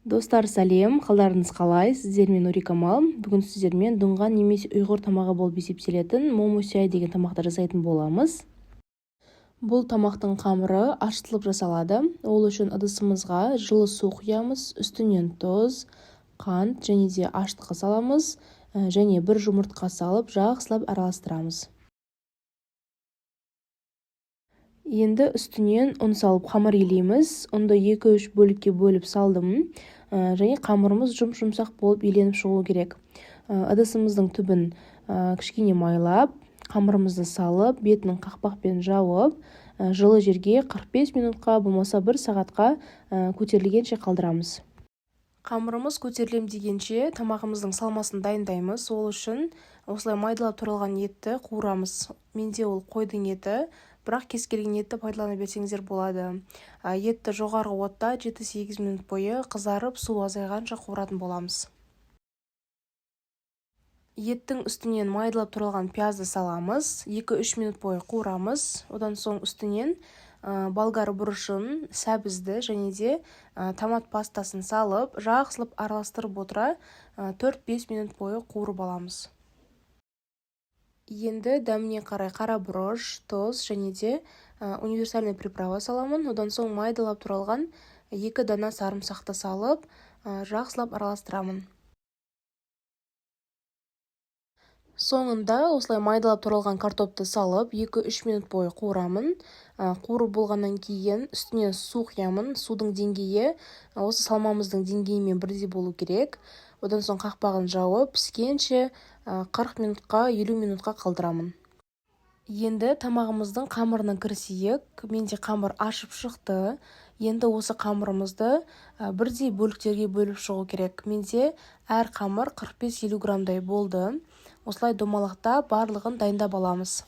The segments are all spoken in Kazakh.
Достар, сәлем! Қалдарыңыз қалай? Сіздермен Нурикамал. Бүгін сіздермен дүнған немесе ұйғыр тамағы болып есептелетін момусяй деген тамақты жасайтын боламыз. Бұл тамақтың қамыры ашытылып жасалады. Ол үшін ыдысымызға жылы су құямыз, үстінен тұз, қант және де ашытқы саламыз және бір жұмыртқа салып жақсылап араластырамыз. Енді үстінен ұн салып қамыр илейміз. Ұнды 2-3 бөлікке бөліп салдым. Және қамырымыз жұп-жұмсақ болып иленіп шығу керек. Ыдысымыздың түбін кішкене майлап, қамырымызды салып, бетін қақпақпен жауып, жылы жерге 45 минутқа, болмаса 1 сағатқа көтерілгенше қалдырамыз. Қамырымыз көтерілем дегенше тамағымыздың салмасын дайындаймыз. Ол үшін осылай майдалап туралған етті қуырамыз. Менде ол қойдың еті, бірақ кез келген етті пайдалана берсеңіздер болады. Етті жоғарғы отта 7-8 минут бойы қызарып, су азайғанша қуыратын боламыз. Еттің үстінен майдалап туралған пиязды саламыз, 2-3 минут бойы қуырамыз. Одан соң үстінен болгар бұрышын, сәбізді және де томат пастасын салып, жақсылап араластырып отыра 4-5 минут бойы қуырып аламыз. Енді дәміне қарай қара бұрыш, тұз және де универсальный приправа саламын. Одан соң майдалап туралған 2 дана сарымсақты салып, жақсылап араластырамын. Соңында осылай майдалап туралған картопты салып, 2-3 минут бойы қуырамын. Қуырып болғаннан кейін үстінен су құямын. Судың деңгейі осы салмамыздың деңгейімен бірдей болу керек. Одан соң қақпағын жауып, піскенше 40 минутқа, 50 минутқа қалдырамын. Енді тамағымыздың қамырына кірісейік. Менде қамыр ашып шықты. Енді осы қамырымызды бірдей бөліктерге бөліп шығу керек. Менде әр қамыр 45-50 граммдай болды. Осылай домалақтап барлығын дайындап аламыз.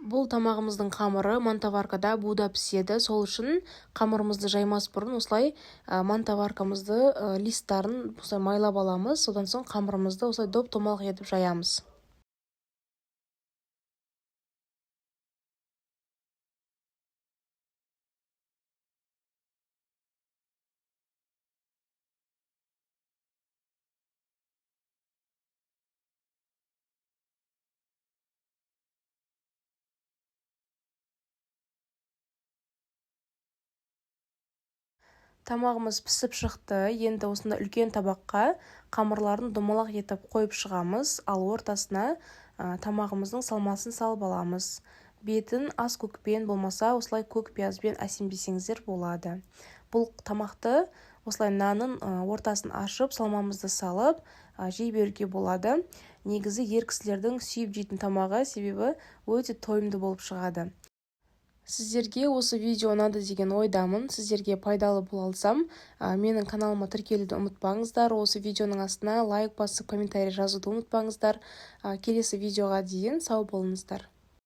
Бұл тамағымыздың қамыры мантоваркада буда піседі. Сол үшін қамырымызды жаймас бұрын осылай мантоваркамызды листтарын осылай майлап аламыз. Содан соң қамырымызды осылай доп-домалақ етіп жаямыз. Тамағымыз пісіп шықты. Енді осындай үлкен табаққа қамырларын домалақ етіп қойып шығамыз. Ал ортасына тамағымыздың салмасын салып аламыз. Бетін ас көкпен болмаса осылай көк пиязбен әсемдесеңіздер болады. Бұл тамақты осылай нанның ортасын ашып, салмамызды салып, жей беруге болады. Негізі ер кісілердің сүйіп жейтін тамағы, себебі өте тойымды болып шығады. Сіздерге осы видео ұнады деген ойдамын. Сіздерге пайдалы бола алсам, менің каналыма тіркелуді ұмытпаңыздар. Осы видеоның астына лайк басып, комментарий жазуды ұмытпаңыздар. Келесі видеоға дейін сау болыңыздар.